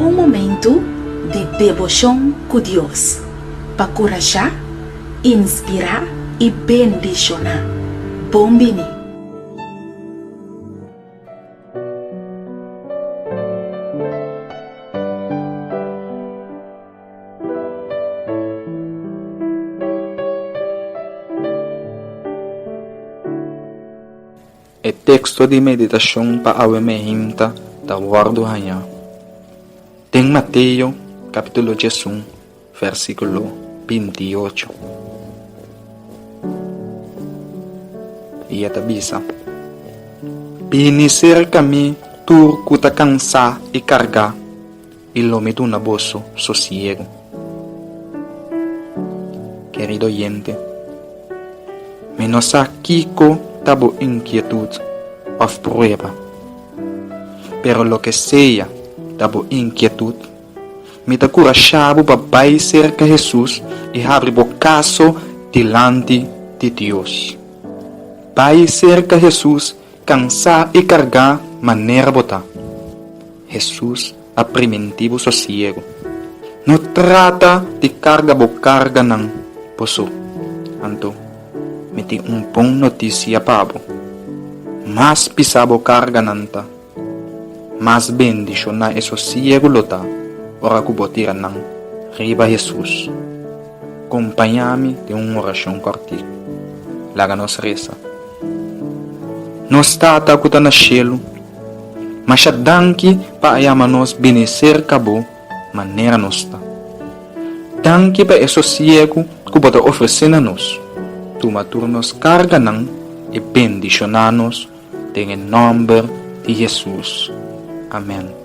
Un momentu di deboshon ku Dios pa kurashá, inspirá i bendishoná. Bon bini! E teksto di meditashon pa awe meinta ta wòrdu hañá den Mateo kapítulo diesun vèrsikulo 28. I e ta bisa, Bini serka mi tur ku ta kansá i kargá, i lo mi duna boso sosiegu. Kerido oyente, mi no sa kiko ta bo inkietut òf prueba, pero loke sea ta bo inkietut, mi ta kurashá bo pa bai serka Hesus i habri bo kaso dilanti di Dios. Bai serka Hesus Kansá i kargá manera bo ta. Hesus a primintí bo sosiegu. No trata di karga bo karganan bo so. Anto, mi tin un bon notisia pa bo. Mas pisá bo karganan ta, mas bendishoná e sosiegu lo ta ora ku bo tira nan riba Hesus. Kompañá mi den un orashon kòrtiku. Laga nos resa. Nos Tata ku ta na shelu, masha danki pa a yama nos bini serka bo manera nos ta. Danki pa e sosiegu ku bo ta ofresé na nos. Tuma tur nos karganan i bendishoná nos den e nòmber di Hesus. Amèn.